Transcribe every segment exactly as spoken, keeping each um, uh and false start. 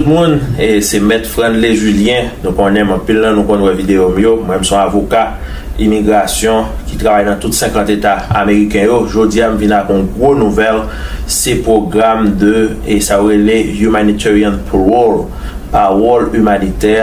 Tout moun, e se Mèt Franley Julien. Nou konnen m, anpil nan nou konn wè videyo m yo. Mwen, m se yon avoka imigrasyon ki travay nan tout senkant eta ameriken yo. Jodi a, m vin ak yon gwo nouvèl. Se pwogram de, e sa yo rele humanitarian parole, pawòl imanitè,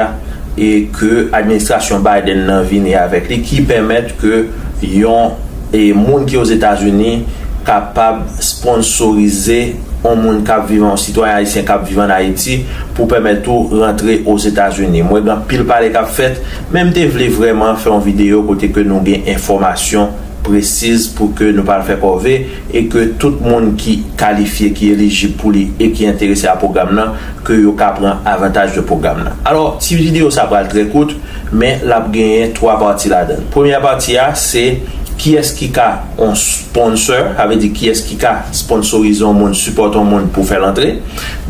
e ke administrasyon Biden nan vini avèk li, ki pèmèt ke yon, e moun ki Ozetazini kapab sponsorize yon moun k ap viv, yon sitwayen ayisyen k ap viv ann Ayiti, pou pèmèt ou rantre Ozetazini. Mwen gen anpil pale k ap fèt, men m te vle vrèman fè yon videyo kote ke nou gen enfòmasyon presiz pou ke nou pa al fè kòve, e ke tout moun ki kalifye, ki elijib pou li e ki enterese a pwogram nan, ke yo ka pran avantaj de pwogram nan. Alò, ti videyo sa pral trè kout, men l ap genyen twa pati ladan l. Premyè pati a, se kiyès ki ka yon sponsor, sa vle di kiyès ki ka sponsorize yon moun, sipòte yon moun pou fè l antre.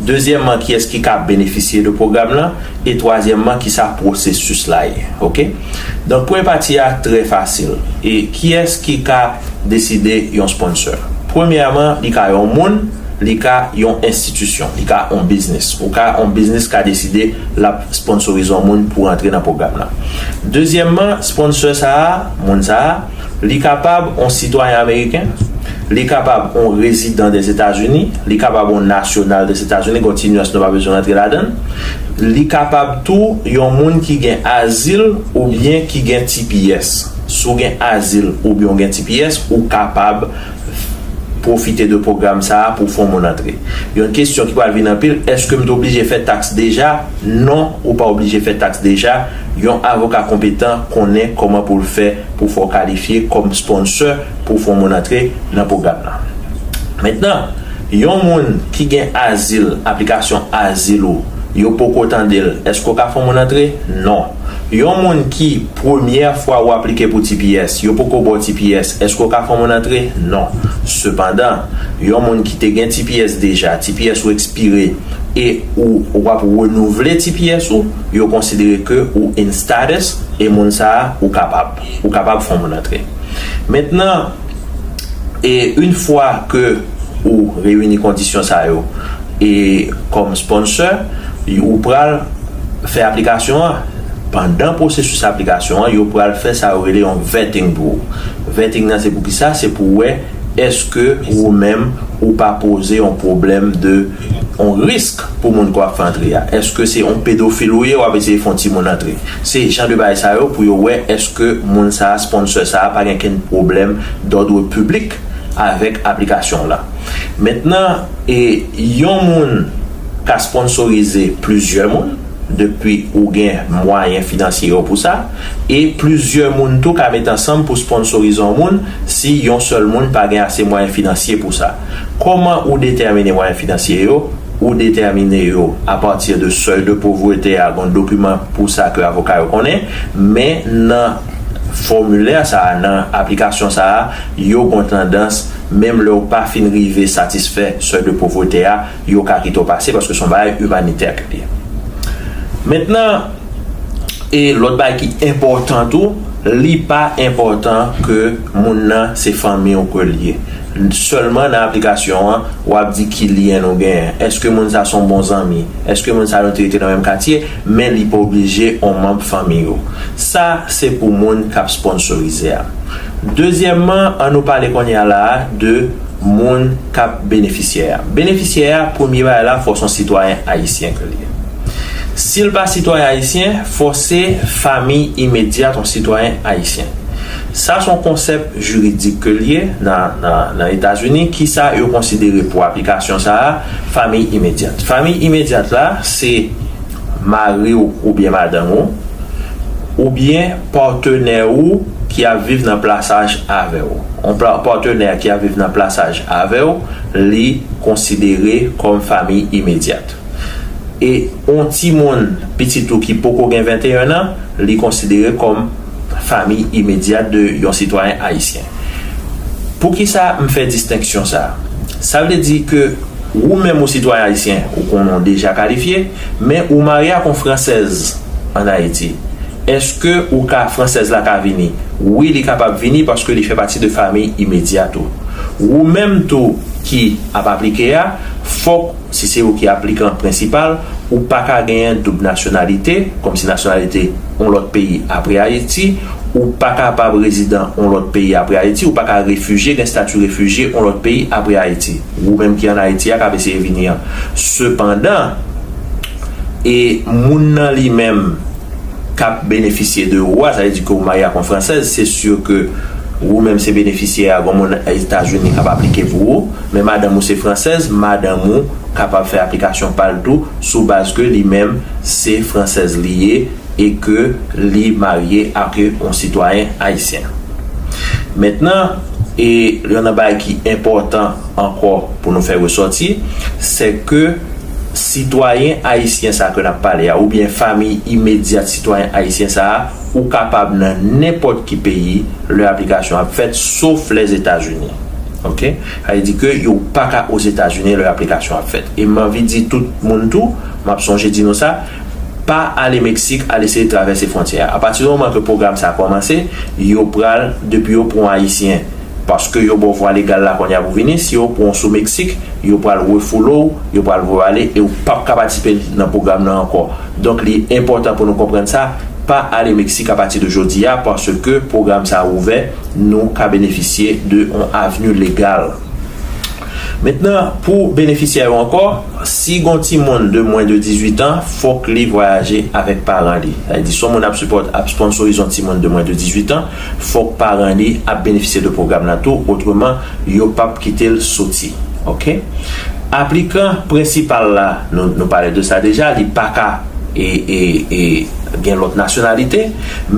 Dezyèmman, kiyès ki ka benefisye de pwogram nan. E twazyèmman, kisa pwosesis la ye. Oke? Donk, premye pati a trè fasil. E kiyès ki ka deside yon sponsor? Premyèman, li ka yon moun, li ka yon enstitisyon, li ka yon biznis. Ou ka, yon biznis ka deside l ap sponsorize yon moun pou rantre nan pwogram nan. Dezyèmman, sponsor sa a, moun sa a, li kapab yon sitwayen ameriken, li kapab yon rezidan Dèzetazini, li kapab yon nasyonal Dèzetazini, gen yon ti nyans nou pa bezwen rantre ladan l. Li kapab tou yon moun ki gen azil oubyen ki gen T P S. Si w gen azil oubyen w gen T P S, ou kapab pwofite de pwogram sa a pou fè yon moun antre. Yon kesyon ki pral vin anpil, èske m te oblije fè taks deja? Non, ou pa oblije fè taks deja. Yon avoka konpetan konnen kòman pou l fè pou fè w kalifye kòm sponsor pou fè yon moun antre nan pwogram nan. Mentnan, yon moun ki gen azil, aplikasyon azil ou, yo poko tande l, èske w ka fè yon moun antre? Non. Yon moun ki premyè fwa ou aplike pou T P S, yo poko ba w T P S, èske w ka fè yon moun antre? Non. Sepandan, yon moun ki te gen T P S deja, T P S ou ekspire, e ou, ou ap renouvle T P S ou, yo konsidere ke ou in status, e moun sa a, ou kapab. Ou kapab fè yon moun antre. Mentnan, e yon fwa ke ou reyini kondisyon sa yo, e kòm sponsor, ou pral fè aplikasyon an. Pandan pwosesis aplikasyon an, yo pral fè sa yo rele yon vetting pou ou. Vetting nan se pou kisa? Se pou wè èske ou menm ou pa poze yon pwoblèm de yon risk pou moun ke w ap fè antre a. Èske se yon pedofil ou ye, w ap eseye fè yon timoun antre? Se jan de bagay sa yo pou yo wè èske moun sa a, sponsor sa a, pa gen kenn pwoblèm dòdre piblik avèk aplikasyon w la. Mentnan, e yon moun ka sponsorize plizyè moun, depi ou gen mwayen finansye yo pou sa, e plizyè moun tou ka met ansanm pou sponsorize yon moun si yon sèl moun pa gen ase mwayen finansye pou sa. Kòman ou detèmine mwayen finansye yo? Ou detèmine yo apati de sèy de povrete a, gen dokiman pou sa ke avoka yo konnen, men nan fòmilè sa a, nan aplikasyon sa a, yo gen tandans, menm lè w pa fin rive satisfè sèy de povrete a, yo ka kite w pase paske se yon bagay imanitè ke l ye. Mentnan, e lòt bagay ki enpòtan tou, li pa enpòtan ke moun nan se fanmi w ke l ye. Sèlman nan aplikasyon an, w ap di ki lyen nou genyen. Èske moun sa se yon bon zanmi? Èske moun sa nou te rete nan menm katye? Men li pa oblije yon manm fanmi ou. Sa se pou moun k ap sponsorize a. Dezyèmman, an nou pale kounye a la a de moun k ap benefisyè a. Benefisyè a, premye bagay la, fò se yon sitwayen ayisyen ke l ye. Si l pa sitwayen ayisyen, fò se fanmi imedyat yon sitwayen ayisyen. Sa se yon konsèp jiridik ke l ye nan, nan, nan Etazini. Kisa yo konsidere pou aplikasyon sa a? Fanmi imedyat. Fanmi imedyat la, se mari w oubyen madanm ou, oubyen patnè ou ki ap viv nan plasaj avè w. Yon pla-, patnè ki ap viv nan plasaj avè w, li konsidere kòm fanmi imedyat. E yon timoun, pitit ou ki poko gen venteyen an, li konsidere kòm fanmi imedyat de yon sitwayen ayisyen. Poukisa m fè distenksyon sa a? Sa vle di ke ou menm ou sitwayen ayisyen, ou konnen w deja kalifye, men ou marye ak yon fransèz ann Ayiti. Èske ou ka, fransèz la ka vini? Wi, li kapab vini paske li fè pati de fanmi imedyat ou. Ou menm tou ki ap aplike a, fòk, si se ou ki aplikan prensipal, Ou pa ka genyen doub nasyonalite, kòmsi nasyonalite yon lòt peyi apre Ayiti. Ou pa kapab rezidan yon lòt peyi apre Ayiti. Ou pa ka refijye, gen estati refijye yon lòt peyi apre Ayiti. Ou menm ki ann Ayiti a k ap eseye vini an. Sepandan, e moun nan li menm k ap benefisye de ou a, sa vle di ke ou marye ak yon fransèz, se si ke ou menm se benefisyè a, gon moun Etazini k ap aplike pou ou, men madanm ou se fransèz, madanm ou kapab fè aplikasyon pa l tou sou baz ke li menm se fransèz li ye e ke li marye ak yon sitwayen ayisyen. Mentnan, e youn nan bagay ki enpòtan ankò pou nou fè resòti, se ke sitwayen ayisyen sa ke n ap pale a, oubyen fanmi imedyat sitwayen ayisyen sa a, ou kapab nan nenpòt ki peyi lè aplikasyon ap fèt, sof Lèzetazini. Oke? Sa vle di ke yo pa ka Ozetazini lè aplikasyon ap fèt. E m anvi di tout moun tou, m ap sonje di nou sa, pa ale Meksik, al eseye travèse fwontyè a. Apati di moman ke pwogram sa a kòmanse, yo pral, depi yo pran yon Ayisyen, paske yo ba w vwa legal la kounye a pou vini, si yo pran w sou Meksik, yo pral refoule w, yo pral voye w ale, e ou p ap ka patisipe nan pwogram nan ankò. Donk, li enpòtan pou nou konprann sa, pa ale Meksik apati de jodi a, paske pwogram sa a ouvè, nou ka benefisye de yon avni legal. Mentnan, pou benefisyè yo ankò, si gon timoun de mwens de dizuit an, fòk li vwayaje avèk paran li. Sa vle di, si yon moun ap sipòt, ap sponsorize yon timoun de mwens de dizuit an, fòk paran li ap benefisye de pwogram nan tou, otreman, yo p ap kite l soti. Oke? Aplikan prensipal la, nou, nou pale de sa deja, li pa ka e, e, e gen lòt nasyonalite,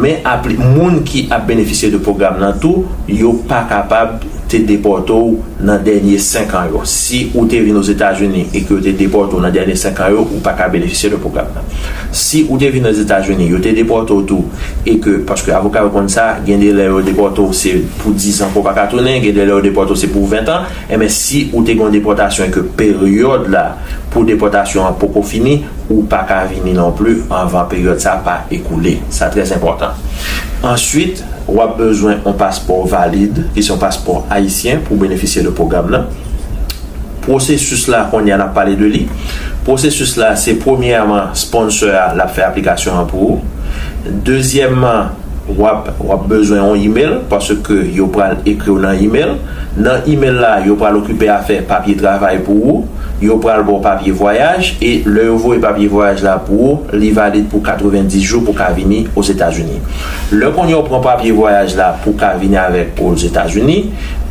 men apli-, moun ki ap benefisye de pwogram nan tou, yo pa kapab te depòte w nan dènye senk an yo. Si ou te vin Ozetazini e ke yo te depòte w nan dènye senk an yo, ou pa ka benefisye de pwogram nan. Si ou te vin Ozetazini, yo te depòte w tou, e ke, paske avoka yo konn sa, gen de lè yo depòte w se pou diz an ke w pa ka tounen, gen de lè yo depòte w se pou ven an, enben si ou te gen yon depòtasyon e ke peryòd la pou depòtasyon an poko fini, ou pa ka vini non pli anvan peryòd sa pa ekoule. Sa trè enpòtan. Answit, w ap bezwen yon paspò valid, ki se yon paspò ayisyen, pou benefisye de pwogram nan. Pwosesis la, kounye a n ap pale de li. Pwosesis la, se premyèman, sponsor a, l ap fè aplikasyon an pou ou. Dezyèmman, w ap, w ap bezwen yon email, paske yo pral ekri w nan email. Nan email la, yo pral okipe afè papye travay pou ou. Yo pral ba w papye vwayaj, e lè yo voye papye vwayaj la pou ou, li valid pou katrevenndis jou pou w ka vini Ozetazini. Lè kounye a w pran papye vwayaj la pou w ka vini avèk Ozetazini,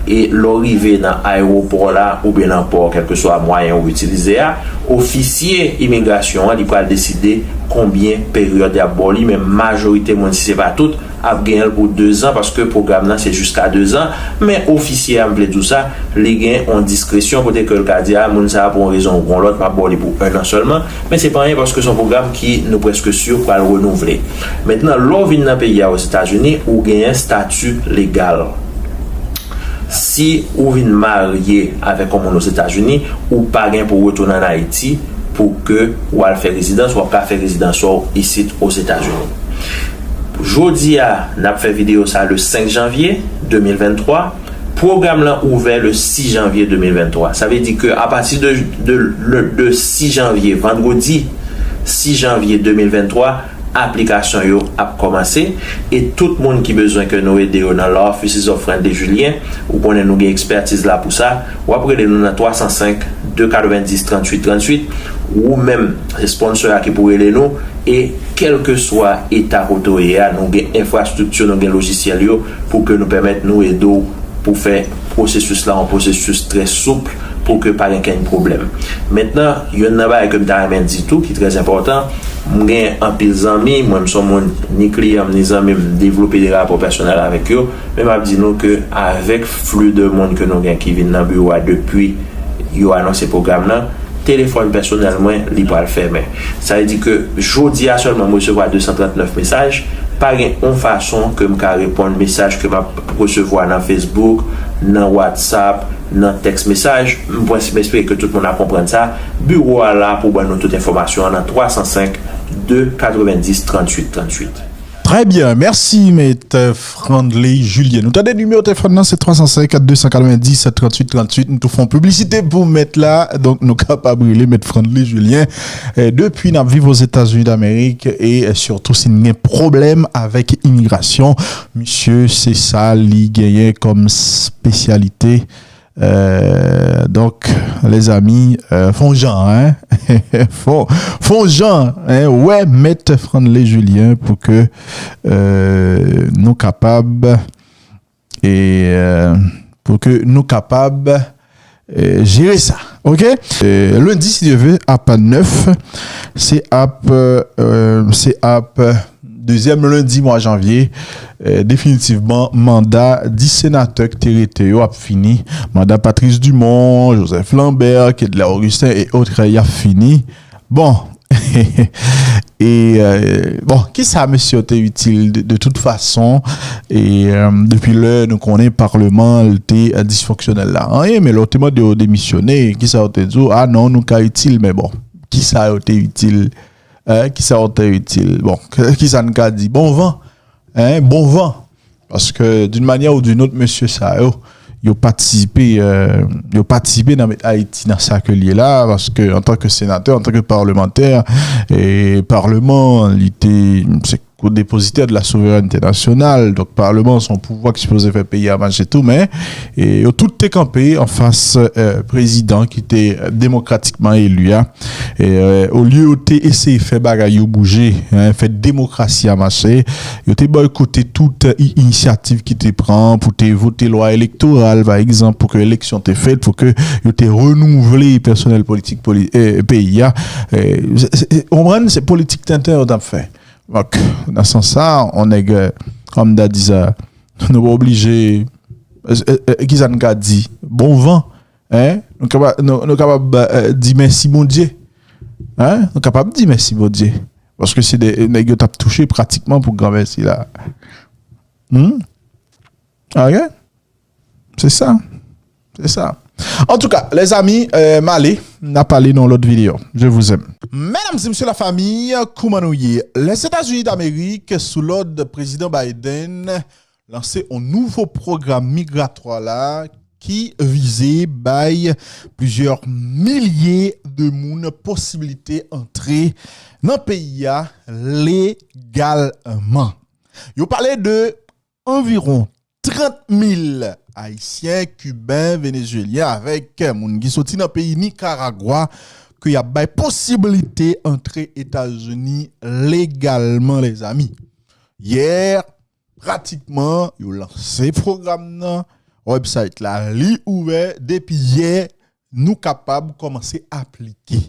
e lè w rive nan ayewopò la oubyen nan pò, kèlkeswa mwayen ou itilize a, ofisye imigrasyon an, li pral deside konbyen peryòd y ap ba w li, men majorite moun, si se pa tout, ap genyen l pou dezan, paske pwogram nan se jiska dezan, men ofisye a, m vle di w sa, li gen yon diskresyon kote ke l ka di, a, moun sa a, pou yon rezon ou pou yon lòt, m ap ba w li pou ennan sèlman, men se pa anyen paske se yon pwogram ki, nou prèske si, pral renouvle. Mentnan, lè w vin nan peyi a, Ozetazini, ou genyen stati legal. Si ou vin marye avèk yon moun Ozetazini, ou pa gen pou w retounen ann Ayiti pou ke w al fè rezidans, w ap ka fè rezidans ou isit Ozetazini. Jodi a, n ap fè videyo sa le senk janvye de mil venntwa. Pwogram lan ouvè le sis janvye de mil venntwa. Sa vle di ke apati de, de, de, de sis janvye, vandredi sis janvye de mil venntwa, aplikasyon yo ap kòmanse, e tout moun ki bezwen ke nou ede yo nan Law Offices of Friendly Julien, ou konnen nou gen ekspètiz la pou sa, w ap rele nou nan twa san senk, de katrevenndis, tranntuit tranntuit, ou menm, se sponsor a ki pou rele nou, e kèlkeswa eta kote w ye a, nou gen enfrastrikti, nou gen lojisyèl yo pou ke nou pèmèt nou ede w pou fè pwosesis la yon pwosesis trè soup pou ke pa gen kenn pwoblèm. Mentnan, youn nan bagay ke m ta renmen di tou ki trè enpòtan, m gen anpil zanmi, mwen m se yon moun, ni kliyan m, ni zanmi m, m devlope de rapò pèsonèl avèk yo, men m ap di nou ke avèk fli de moun ke nou gen ki vin nan biwo a depi yo anonse pwogram nan, telefòn pèsonèl mwen, li pral fèmen. Sa vle di ke jodi a sèlman, mwen resevwa de san trannèf mesaj. Pa gen yon fason ke m ka reponn mesaj ke m ap resevwa nan Facebook, nan WhatsApp, nan tèks mesaj. M pwens-, m espere ke tout moun ap konprann sa. Biwo a la pou ban nou tout enfòmasyon an nan twa san senk, de katrevenndis, tranntuit tranntuit. Très bien, merci, Mèt Frandley Julien. Nou tande nimewo telefòn nan, se twa san senk, de san katrevenndis, tranntuit tranntuit. Nou tou fè yon piblisite pou mèt la, donk nou kapab rele Mèt Frandley Julien. Eh, depi n ap viv Ozetazini Damerik, e, eh, sitou si n gen pwoblèm avèk imigrasyon, misye, se sa li genyen kòm espesyalite. Euh, donk, lèzanmi, euh, fè yon jan, hein? Fè, fè yon jan, hein? Wè, Mèt Frandley Julien pou ke, euh, nou kapab, e, euh, pou ke nou kapab, euh, jere sa. OK? Euh, lendi, si Dye ve, ap nèf, se ap, euh, se ap dezyèm lendi mwa janvye, eh, definitivman, manda dis senatè ki te rete yo ap fini. Manda Patrice Dumont, Joseph Lambert, Kedley Augustin e otrè y ap fini. Bon. E, eh, bon, kisa mesye yo te itil de, de tout fason? E, eh, depi lè nou konnen palman te, eh, disfonksyonèl la. Anyen, men lè w te mande yo demisyone, kisa yo te di w? A non, nou ka itil, men bon, kisa yo te itil? Eh, kisa yo te itil? Bon, kisa n ka di? Bon van. Hein, bon van. Paske, d'une manière ou d'une autre, mesye sa yo, yo patisipe, eh, yo patisipe nan met Ayiti nan sa ke l ye la, paske antanke senatè, antanke palmantè, e palman, li te, se co-dépositaire de la souveraineté nationale. Donk, palman se yon pouvwa ki sipoze fè peyi a mache tou, men, e yo tout te kanpe anfas, eh, prezidan ki te demokratikman eli a. E, eh, olye yo te eseye fè bagay yo bouje, hein, fè demokrasi a mache, yo te bòykote tout, eh, inisyativ ki te pran pou te vote lwa elektoral, pa egzanp, pou ke eleksyon te fèt, pou ke yo te renouvle pèsonèl politik poli-, eh, peyi a. Eh, se, se, se, w konprann, se politik tenten yo t ap fè. Donk, nan sans sa, on nèg, eh, kòm m ta di sa, nou pa oblije, eh, eh, eh, kisa n ka di? Bon van, hein? Nou kapab, nou, nou kapab, eh, di mèsi Bondye. Hein? Nou kapab di mèsi Bondye. Paske se de nèg yo t ap touche pratikman pou granmèsi la. Hmm? OK? Se sa. Se sa. Antouka, lèzanmi, eh, m ale, n a pale nan lòt videyo. Je vous aime. Medam e mesye lafanmi, kouman nou ye? Lèzetazini Damerik, sou lòd prezidan Biden, lanse yon nouvo pwogram migratwa la ki vize bay plizyè milye de moun posiblite antre nan peyi a legalman. Yo pale de anviwon trant mil Ayisyen, Kiben, Venezyelyen avèk moun ki soti nan peyi Nikaragwa ke y ap bay posiblite antre Etazini legalman, lèzanmi. Yè, pratikman, yo lanse pwogram nan, website la, li ouvè, depi yè, nou kapab kòmanse aplike.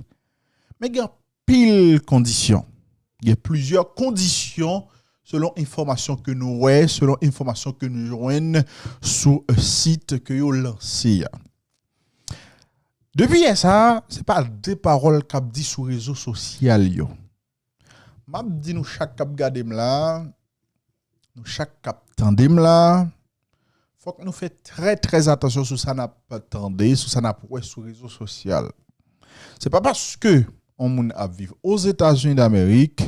Men gen anpil kondisyon. Gen plizyè kondisyon selon enfòmasyon ke nou wè, selon enfòmasyon ke nou jwenn sou, eh, sit ke yo lanse a. Depi yè sa, se pa de pawòl k ap di sou rezo sosyal yo. M ap di nou chak k ap gade m la, nou chak k ap tande m la, fòk nou fè trè, trè atansyon sou sa n ap tande, sou sa n ap wè sou rezo sosyal. Se pa paske yon moun ap viv Ozetazini Damerik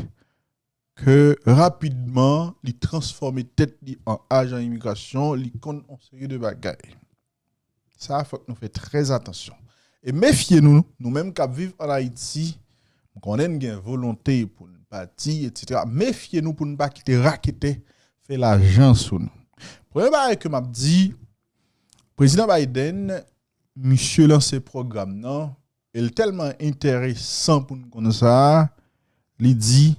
ke rapidman li transfòme tèt li an ajan imigrasyon, li konn yon seri de bagay. Sa, fòk nou fè trè atansyon. E mefye nou, nou menm k ap viv ann Ayiti, m konnen n gen volonte pou n pati, etsetera. Mefye nou pou n pa kite raketè fè lajan sou nou. Premye bagay ke m ap di, Prezidan Biden, misye lanse pwogram nan, e l tèlman enteresan pou n konn sa, li di,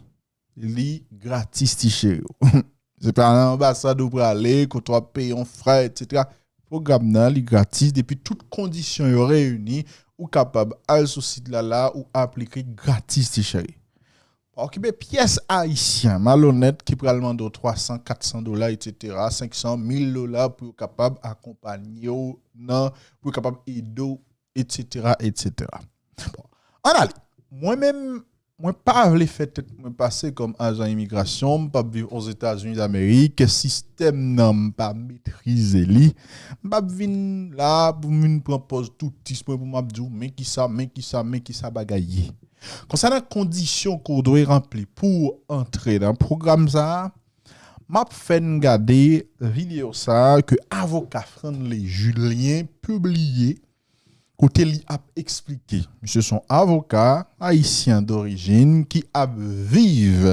li gratis, ti cheri w. Se pa nan anbasad ou prale, kote w ap peye yon frè, etsetera. Pwogram nan, li gratis. Depi tout kondisyon yo reyini, ou kapab al sou sit la, la, ou aplike gratis, ti cheri. Pa okipe pyès Ayisyen malonèt ki pral mande w twa san, kat san dola, etsetera, senk san, mil dola pou yo kapab akonpanye w nan, pou yo kapab ede w, etsetera, etsetera. Bon, ann ale. Mwen menm, mwen pa vle fè tèt mwen pase kòm ajan imigrasyon, m p ap viv Ozetazini Damerik, sistèm nan m pa metrize li. M p ap vin la pou m vin pran pòz toutis mwen pou m ap di w, men kisa, men kisa, men kisa bagay ye. Konsènan kondisyon ke w dwe ranpli pou w antre nan pwogram sa a, M ap fè n gade videyo sa a ke avoka Franley Julien pibliye, kote li ap eksplike. Misye se yon avoka ayisyen dorijin ki ap viv,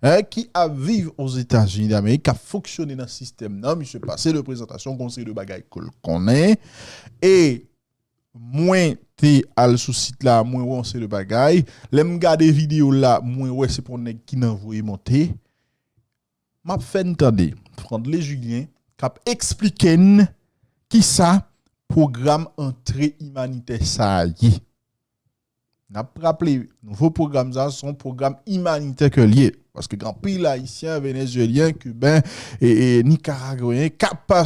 eh, ki ap viv Ozetazini Damerik, k ap fonksyone nan sistèm nan. Misye pase de prezantasyon, gon seri de bagay ke l konnen. E mwen te al sou sit la, mwen wè yon seri de bagay. Lè m gade videyo la, mwen wè se pa yon nèg ki nan voye monte. M ap fè n tande Franley Julien k ap eksplike n kisa pwogram antre imanitè sa a ye. N ap raple, nouvo pwogram sa a se yon pwogram imanitè ke l ye. Paske gen anpil Ayisyen, Venezyelyen, Kiben e, e Nikaragweyen k ap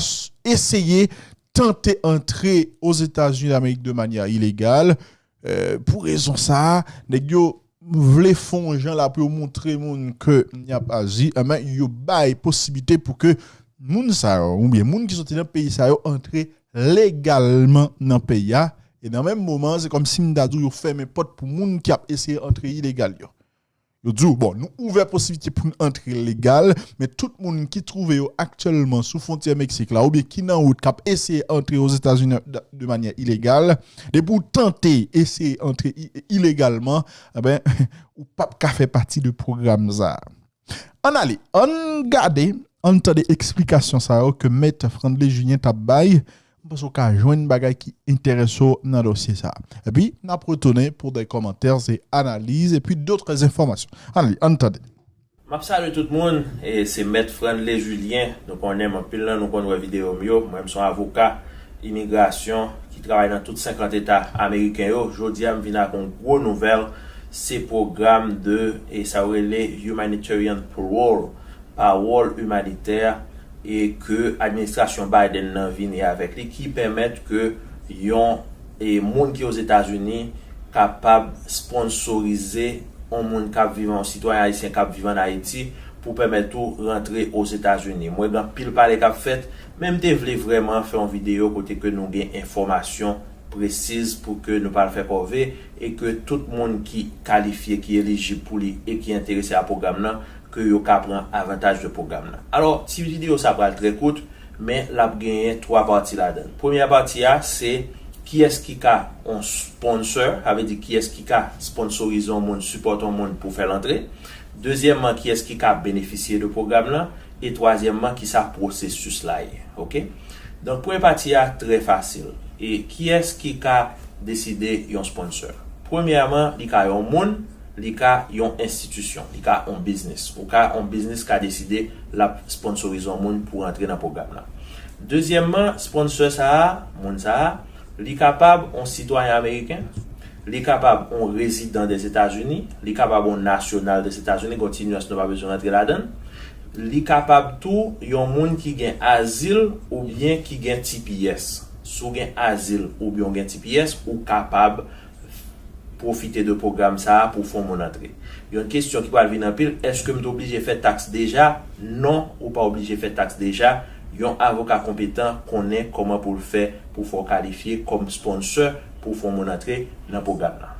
eseye tante antre Ozetazini Damerik de manyè ilegal. Eh, pou rezon sa a, nèg yo vle fè yon jan la pou yo montre moun ke y ap aji, enben, yo bay posiblite pou ke moun sa yo, oubyen moun ki soti nan peyi sa yo, antre legalman nan peyi a. E nan menm moman, se kòmsi m ta di w yo fèmen pòt pou moun ki ap eseye antre ilegal yo. Yo di w, bon, nou ouvè posiblite pou n antre legal, men tout moun ki twouve yo aktyèlman sou fwontyè Meksik la, oubyen ki nan wout k ap eseye antre Ozetazini de, de manyè ilegal, depi w tante eseye antre i-, ilegalman, enben, ou p ap ka fè pati de pwogram sa a. Ann ale, ann gade, ann tande eksplikasyon sa yo ke Mèt Franley Julien t ap bay. M panse w ka jwenn bagay ki enterese w nan dosye sa a. Epi, n ap retounen pou de kòmantè e analiz, epi dòt enfòmasyon. Ann li, ann tande. M ap salye tout moun, e se Mèt Franley Julien. Nou konnen m, anpil nan nou konn wè videyo m yo. Mwen, m se yon avoka imigrasyon ki travay nan tout senkant eta ameriken yo. Jodi a, m vin ak yon gwo nouvèl. Se pwogram de, e sa yo rele humanitarian parole, pawòl imanitè, e ke administrasyon Biden nan vini avèk li, ki pèmèt ke yon, e moun ki Ozetazini kapab sponsorize yon moun k ap viv, yon sitwayen ayisyen k ap viv ann Ayiti, pou pèmèt ou rantre Ozetazini. Mwen gen anpil pale k ap fèt, men m te vle vrèman fè yon videyo kote ke nou gen enfòmasyon presiz pou ke nou pa al fè kòve, e ke tout moun ki kalifye, ki elijib pou li e ki enterese a pwogram nan, ke yo ka pran avantaj de pwogram nan. Alò, ti videyo sa pral trè kout, men l ap genyen twa pati ladan l. Premyè pati a, se kiyès ki ka yon sponsor, sa vle di kiyès ki ka sponsorize yon moun, sipòte yon moun pou fè l antre. Dezyèmman, kiyès ki ka benefisye de pwogram nan. E twazyèmman, kisa pwosesis la ye. Oke? Donk, premye pati a trè fasil. E kiyès ki ka deside yon sponsor? Premyèman, li ka yon moun, li ka yon enstitisyon, li ka yon biznis. Ou ka, yon biznis ka deside l ap sponsorize yon moun pou rantre nan pwogram nan. Dezyèmman, sponsor sa a, moun sa a, li kapab yon sitwayen ameriken, li kapab yon rezidan Dèzetazini, li kapab yon nasyonal Dèzetazini, gon ti nyans nou pa bezwen rantre ladan l. Li kapab tou yon moun ki gen azil oubyen ki gen T P S. Si w gen azil oubyen w gen T P S, ou kapab pwofite de pwogram sa a pou w fè yon moun antre. Yon kesyon ki pral vin anpil, èske m te oblije fè taks deja? Non, ou pa oblije fè taks deja. Yon avoka konpetan konnen kòman pou l fè pou fè w kalifye kòm sponsor pou w fè yon moun antre nan pwogram nan.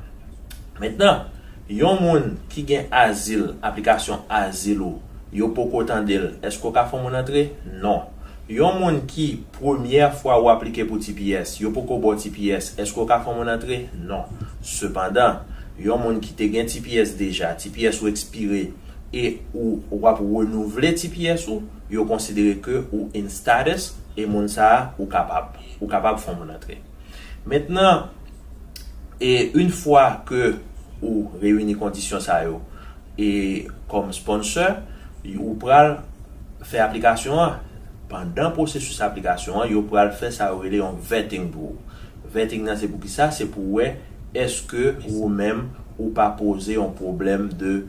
Mentnan, yon moun ki gen azil, aplikasyon azil ou, yo poko tande l, èske w ka fè yon moun antre? Non. Yon moun ki premyè fwa ou aplike pou T P S, yo poko ba w T P S, èske w ka fè yon moun antre? Non. Sepandan, yon moun ki te gen T P S deja, T P S ou ekspire, e ou, w ap renouvle T P S ou, yo konsidere ke ou in status, e moun sa a, ou kapab, ou kapab fè yon moun antre. Mentnan, e yon fwa ke ou reyini kondisyon sa yo, e kòm sponsor, ou pral fè aplikasyon an. Pandan pwosesis aplikasyon an, yo pral fè sa yo rele yon vetting pou ou. Vetting nan se pou kisa? Se pou wè èske ou menm ou pa poze yon pwoblèm de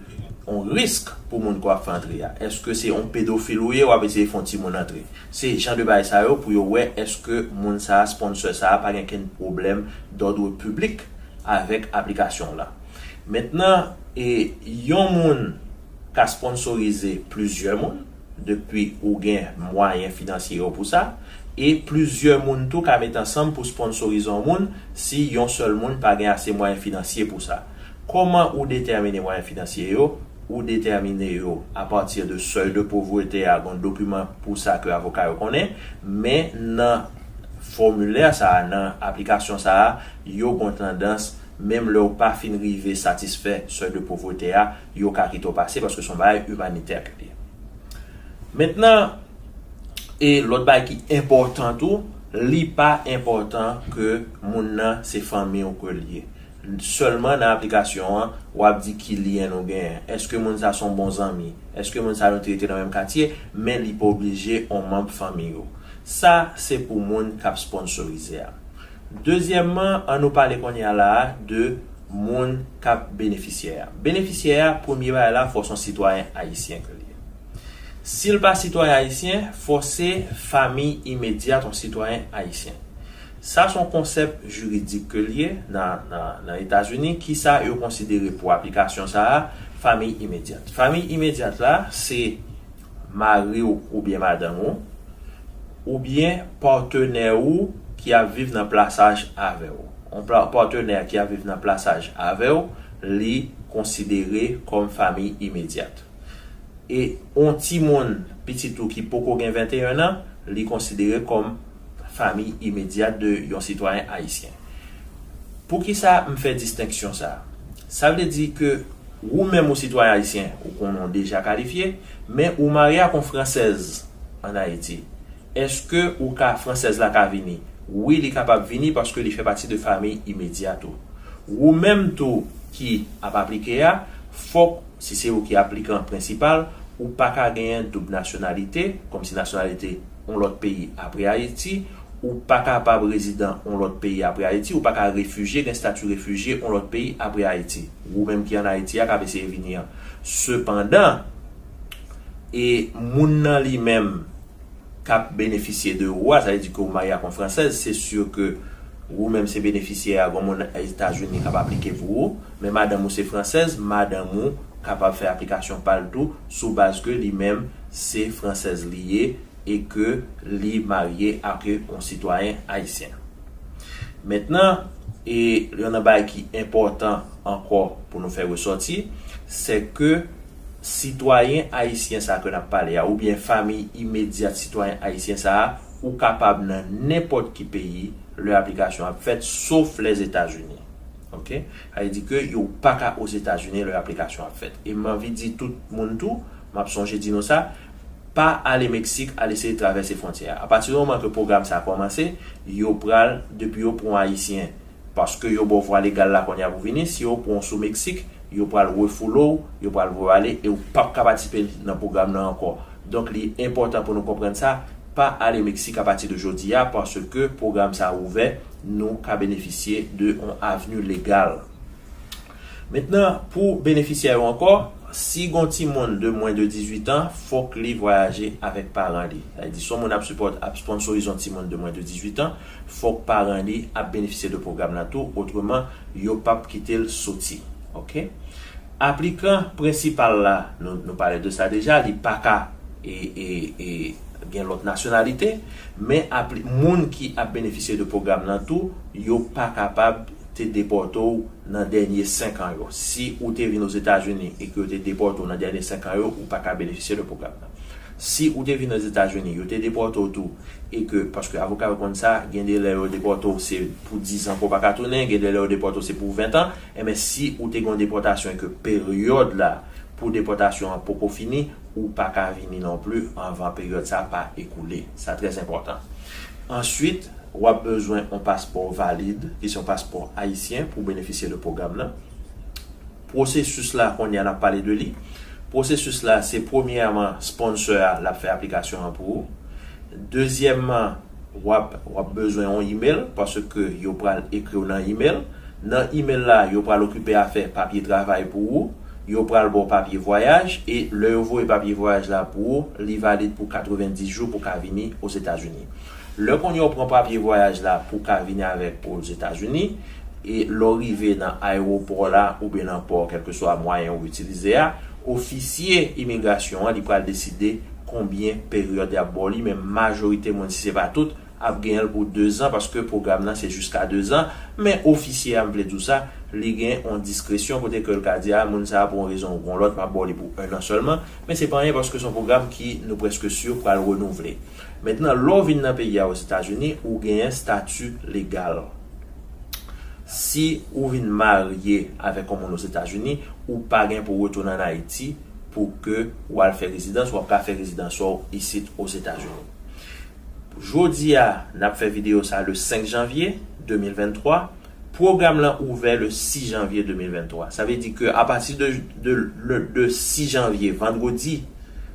yon risk pou moun ke w ap fè antre a. Èske se yon pedofil ou ye, w ap eseye fè yon timoun antre? Se jan de bagay sa yo pou yo wè èske moun sa a, sponsor sa a, pa gen kenn pwoblèm d'ordre public avèk aplikasyon w la. Mentnan, e yon moun ka sponsorize plizyè moun, depi ou gen mwayen finansye yo pou sa, e plizyè moun tou ka met ansanm pou sponsorize yon moun si yon sèl moun pa gen ase mwayen finansye pou sa. Kòman ou detèmine mwayen finansye yo? ou detèmine yo apati de sèy de povrete a, gen dokiman pou sa ke avoka yo konnen, men nan fòmilè sa a, nan aplikasyon sa a, yo gen tandans, menm lè w pa fin rive satisfè sèy de povrete a, yo ka kite w pase paske se yon bagay imanitè ke li ye. Mentnan, e lòt bagay ki enpòtan tou, li pa enpòtan ke moun nan se fanmi w ke l ye. Sèlman nan aplikasyon an, w ap di ki lyen nou genyen. Èske moun sa se yon bon zanmi? Èske moun sa nou te rete nan menm katye? Men li pa oblije yon manm fanmi ou. Sa se pou moun k ap sponsorize a. Dezyèmman, ann nou pale kounye a la a de moun k ap benefisyè a. Benefisyè a, premye bagay la, fò se yon sitwayen ayisyen ke l ye. Si l pa sitwayen ayisyen, fò se fanmi imedyat yon sitwayen ayisyen. Sa se yon konsèp jiridik ke l ye nan, nan, nan Etazini. Kisa yo konsidere pou aplikasyon sa a, fanmi imedyat? Fanmi imedyat la, se mari w oubyen madanm ou, oubyen patnè ou ki ap viv nan plasaj avè w. Yon pla- patnè ki ap viv nan plasaj avè w, li konsidere kòm fanmi imedyat. E yon timoun, pitit ou ki poko gen venteyen an, li konsidere kòm fanmi imedyat de yon sitwayen ayisyen. Poukisa m fè distenksyon sa a? Sa vle di ke ou menm ou sitwayen ayisyen, ou konnen w deja kalifye, men ou marye ak yon fransèz ann Ayiti. Èske ou ka, fransèz la ka vini? Wi, li kapab vini paske li fè pati de fanmi imedyat ou. Ou menm tou ki ap aplike a, fòk, si se ou ki aplikan prensipal, ou pa ka genyen doub nasyonalite, kòmsi nasyonalite yon lòt peyi apre Ayiti, ou pa kapab rezidan yon lòt peyi apre Ayiti, ou pa ka refijye, gen estati refijye yon lòt peyi apre Ayiti. Ou menm ki ann Ayiti a k ap eseye vini an. Sepandan, e moun nan li menm k ap benefisye de ou a, sa vle di ke ou marye ak yon fransèz, se si ke ou menm se benefisyè a, gen moun Etazini k ap aplike pou ou, men madanm ou se fransèz, madanm ou kapab fè aplikasyon pa l tou, sou baz ke li menm se fransèz li ye e ke li marye ak yon sitwayen ayisyen. Mentnan, e youn nan bagay ki enpòtan ankò pou nou fè resòti, se ke sitwayen ayisyen sa ke n ap pale a, oubyen fanmi imedyat sitwayen ayisyen sa a, ou kapab nan nenpòt ki peyi lè aplikasyon ap fèt, sof Lèzetazini. Oke? Sa vle di ke yo pa ka Ozetazini lè aplikasyon ap fèt. E m anvi di tout moun tou, m ap sonje di nou sa, pa ale Meksik, al eseye travèse fwontyè a. Apati di moman ke pwogram sa a kòmanse, yo pral, depi yo pran yon Ayisyen, paske yo ba w vwa legal la kounye a pou vini, si yo pran w sou Meksik, yo pral refoule w, yo pral voye w ale, e w p ap ka patisipe nan pwogram nan ankò. Donk, li enpòtan pou nou konprann sa, pa ale Meksik apati de jodi a, paske pwogram sa a ouvè, nou ka benefisye de yon avni legal. Mentnan, pou benefisyè yo ankò, si gon timoun de mwens de dizuit an, fòk li vwayaje avèk paran li. Sa vle di, si yon moun ap sipòt, ap sponsorize yon timoun de mwens de dizuit an, fòk paran li ap benefisye de pwogram nan tou, otreman, yo p ap kite l soti. Oke? Aplikan prensipal la, nou, nou pale de sa deja, li pa ka e, e, e, gen lòt nasyonalite, men apli- moun ki ap benefisye de pwogram nan tou, yo pa kapab te depòte w nan dènye senk an yo. Si ou te vin Ozetazini e ke yo te depòte w nan dènye senk an yo, ou pa ka benefisye de pwogram nan. Si ou te vin Ozetazini, yo te depòte w tou, e ke, paske avoka yo konn sa, gen de lè yo depòte w se pou diz an ke w pa ka tounen, gen de lè yo depòte w se pou ven an, enben si ou te gen yon depòtasyon e ke peryòd la pou depòtasyon an poko fini, ou pa ka vini non pli anvan peryòd sa pa ekoule. Sa trè enpòtan. Answit, w ap bezwen yon paspò valid, ki se yon paspò ayisyen, pou benefisye de pwogram nan. Pwosesis la, kounye a n ap pale de li. Pwosesis la, se premyèman, sponsor a, l ap fè aplikasyon an pou ou. Dezyèmman, w ap, w ap bezwen yon email, paske yo pral ekri w nan email. Nan email la, yo pral okipe afè papye travay pou ou. Yo pral ba w papye vwayaj, e lè yo voye papye vwayaj la pou ou, li valid pou katrevenndis jou pou ka vini Ozetazini. Lè kounye a w pran papye vwayaj la pou ka vini avèk Ozetazini, e lè w rive nan ayewopò la oubyen nan pò, kèlkeswa mwayen ou itilize a, ofisye imigrasyon an, li pral deside konbyen peryòd y ap ba w li, men majorite moun, si se pa tout, ap genyen l pou dezan, paske pwogram nan se jiska dezan, men ofisye a, m vle di w sa, li gen yon diskresyon kote ke l ka di, a, moun sa a pou yon rezon ou pou yon lòt, m ap ba w li pou ennan sèlman, men se pa anyen paske se yon pwogram ki nou prèske si pral renouvle. Mentnan, lè w vin nan peyi a Ozetazini, ou genyen stati legal. Si ou vin marye avèk yon moun Ozetazini, ou pa gen pou w retounen ann Ayiti pou ke w al fè rezidans, w ap ka fè rezidans ou isit Ozetazini. Jodi a, n ap fè videyo sa le senk janvye de mil venntwa. Pwogram lan ouvè le sis janvye de mil venntwa. Sa vle di ke apati de, de, de sis janvye, vandredi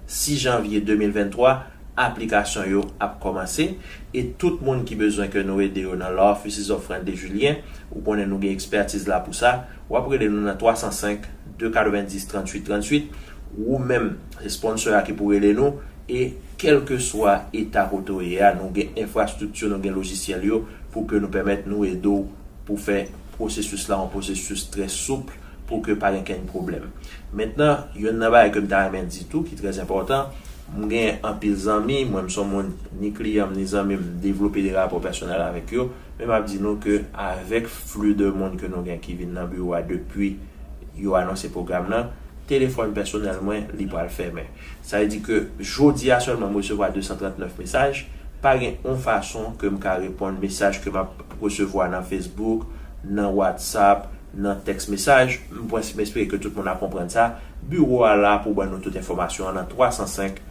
sis janvye de mil venntwa, aplikasyon yo ap kòmanse. E tout moun ki bezwen ke nou ede yo nan Law Offices of Friendly Julien, ou konnen nou gen ekspertiz la pou sa, w ap rele nou nan twa san senk, de katrevenndis, tranntuit, tranntuit. Ou menm, se sponsor a ki pou rele nou. E kèlkeswa eta kote w ye a, nou gen enfrastrikti, nou gen lojisyèl yo pou ke nou pèmèt nou ede w pou fè pwosesis la yon pwosesis trè soup pou ke pa gen kenn pwoblèm. Mentnan, yonn nan bagay ke m ta renmen di tou, ki trè enpòtan, m gen anpil zanmi, mwen m se yon moun, ni kliyan m, ni zanmi m, m devlope de rapò pèsonèl avèk yo, men m ap di nou ke avèk fli de moun ke nou gen ki vin nan biwo a depi yo anonse pwogram nan, telefòn pèsonèl mwen, li pral fèmen. Sa vle di ke jodi a sèlman, m resevwa de san trannèf mesaj. Pa gen yon fason ke m ka reponn mesaj ke m ap resevwa nan Facebook, nan WhatsApp, nan tèks mesaj. M pwens-, m espere ke tout moun ap konprann sa. Biwo a la pou ban nou tout enfòmasyon an nan twa san senk,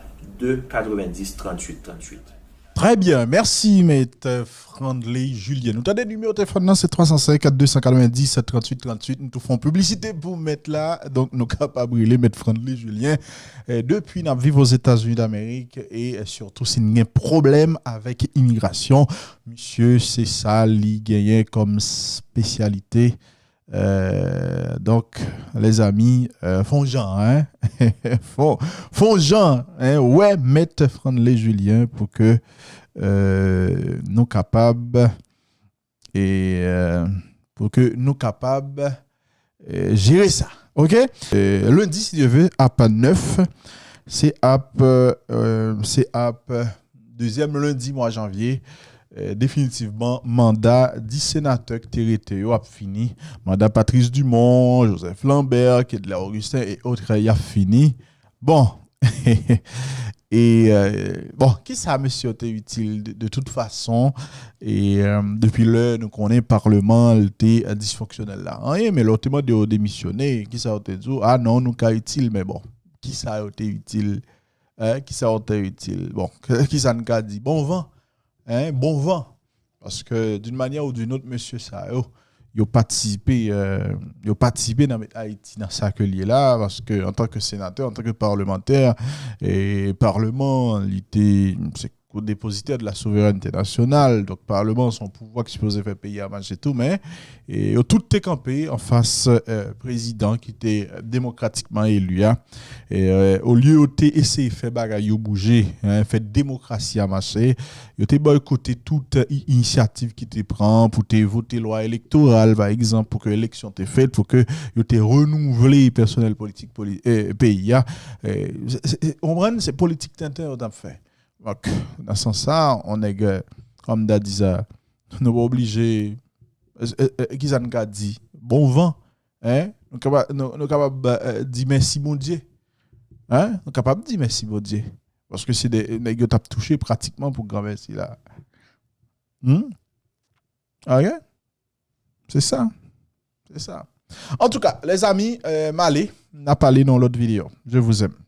de katrevenndis, tranntuit, tranntuit. Trè byen, mèsi, Mèt Frandley Julien. Ou tande nimewo telefòn nan, se twa san senk, de san katrevenndis, tranntuit, tranntuit. Nou tou fè yon piblisite pou mèt la, donk nou kapab rele Mèt Frandley Julien. Eh, depi n ap viv Ozetazini Damerik, e, eh, sitou si n gen pwoblèm avèk imigrasyon, misye, se sa li genyen kòm espesyalite. Euh, donk, lèzanmi, euh, fè yon jan, hein? Fè, fè yon jan, hein? Wè, Mèt Frandley Julien pou ke, euh, nou kapab, e, euh, pou ke nou kapab, euh, jere sa. OK? Euh, lendi, si Dye vle, ap nèf, se ap, euh, se ap dezyèm lendi mwa janvye, eh, definitivman, manda dis senatè ki te rete yo ap fini. Manda Patrice Dumont, Joseph Lambert, Kedlaire Augustin e otrè, y ap fini. Bon. E, eh, bon, kisa mesye yo te itil de, de tout fason? E, eh, depi lè nou konnen palman an te, eh, disfonksyonèl la? Anyen, men lè w te mande yo demisyone, kisa yo te di w? A non, nou ka itil, men bon, kisa yo te itil? Eh, kisa yo te itil? Bon, kisa n ka di? Bon van. Hein, bon van. Paske, d'une manière ou d'une autre, mesye sa yo, yo patisipe, eh, yo patisipe nan met Ayiti nan sa ke l ye la, paske antanke senatè, antanke palmantè, e palman, li te, se co-dépositaire de la souveraineté nationale, donk palman se yon pouvwa ki sipoze fè peyi a mache tou, men, e yo tout te kanpe anfas, eh, prezidan ki te demokratikman eli a. E, eh, olye yo te eseye fè bagay yo bouje, hein, fè demokrasi a mache, yo te bòykote tout, eh, i-, inisyativ ki te pran pou te vote lwa elektoral, pa egzanp, pou ke eleksyon te fèt, pou ke yo te renouvle pèsonèl politik poli-, eh, peyi a. Eh, se, se, se, w konprann, se politik tenten yo t ap fè. Donk, nan sans sa, on nèg, eh, kòm Daddy di sa, nou pa oblije, eh, eh, eh, kisa n ka di? Bon van, hein? Nou kapab, nou, nou kapab, eh, di mèsi Bondye. Hein? Nou kapab di mèsi Bondye. Paske se de nèg yo t ap touche pratikman pou granmèsi la. Hmm? OK? Se sa. Se sa. Antouka, lèzanmi, eh, m ale, n a pale nan lòt videyo. Je vous aime.